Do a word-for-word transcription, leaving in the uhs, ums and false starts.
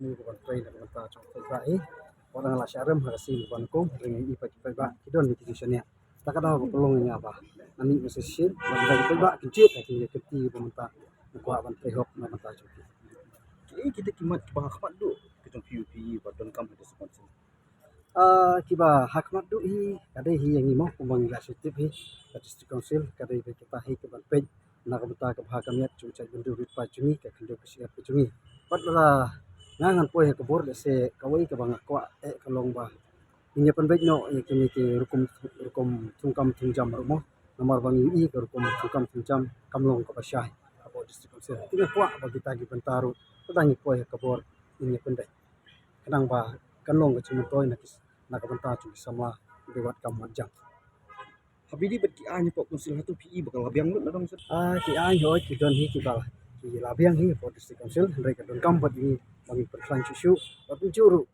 Ni ka ban trei na ka bynta jong ki paidbah hi. Wat la nga la shah rem ha ka sngi ba nyngkong, hynrei ngi i pat ki paidbah ki don ki jingshaniah. Ta ka daw ba ka long ïa nga ba nga mih ma sa shisien ba ki paidbah kin jied ha kine ki kynti ba mynta nga kwah ban trei hok na ka bynta jong ki. Ki kita ki mat kiba ha khmat duh ka jong phi, phi ba donkam ha district council? Ah, kiba ha khmat duh hi ka dei hi ïa ngi mo, kumba ngi la shu tip hi, ka district council ka dei ba kita hi ka ban peit na ka bynta ka bha ka miat jong u jaitbynriew rit paid jong ngi, ka khyndew ka shyiap ka jong ngi. Bad lada nga ngan poi ha ka bor, lehse kawei kaba nga kwah eh ka long ba ngin ïa pynbeit noh ïa kine ki rukom, rukom thungkam thungjam ruh mo. Namar ba ngi ïohi ka rukom thungkam thungjam kam long kaba shai hapoh district council. Te nga kwah ba kita ki bynta ruh lada ngi poi ha ka bor ngin ïa pynbeit, khnang ba kan long ka jingmyntoi na ki, na ka bynta jong ki samla kiba wad kam wad jam. Haba ïadei bad ki aiñ hapoh council, hato phi i ba ka la biang lut na dong sha? Ah, ki aiñ hooid ki don hi kiba ki la biang hi hapoh district council, hynrei ka donkam bad ngi ba ngin pynkhlaiñ shuh shuh, bad pynjur ruh